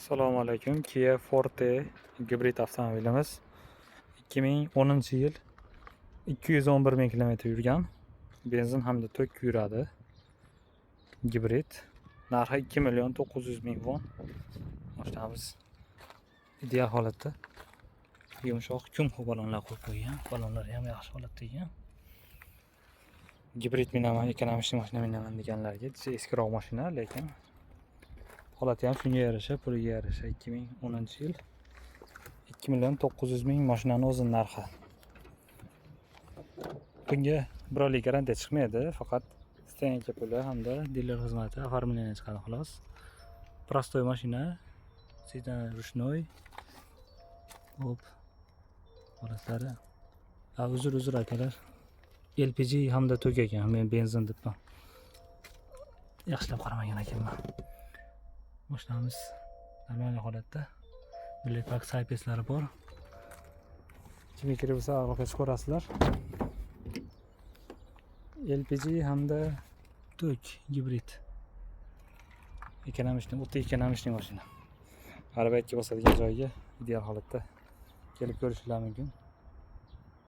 Assalomu alaykum. Kia Forte gibrid avtomobilimiz 2010-yil, 211 ming kilometr yurgan. Benzin hamda tok yuradi. Gibrid. Narxi 2 million 900 ming won. Mashinamiz ideal holatda. Yumshoq Kumho balonlar qo'yib qo'ygan. Balonlari ham yaxshi holatda ekan. Gibrid minaman, экономичный mashina minaman deganlarga eskiroq mashina, lekin holati ham shunga yarasha, puliga yarasha. 2010-yil, 2 million 900 ming mashinani o'zi narxi. Bunga bir oylik garantiya chiqmaydi, faqat стоянка puli hamda diler xizmati, оформление chiqadi, xolos. Простой mashina, sedan, ручной. Hop. Holatlari. Ha, uzr, uzr, akalar. LPG hamda tok ekan, men benzin debman. Yaxshilab qaramagan ekanman. Mashinamiz нормальный holatda. Bilet saypeslari bor. Kimga kerak bo'lsa, aloqaga ko'rasizlar. LPG hamda tok gibrid. Экономичный, o'ta экономичный mashina. Arbaytga bosadigan joyiga ideal holatda, kelib ko'rishinglar mumkin.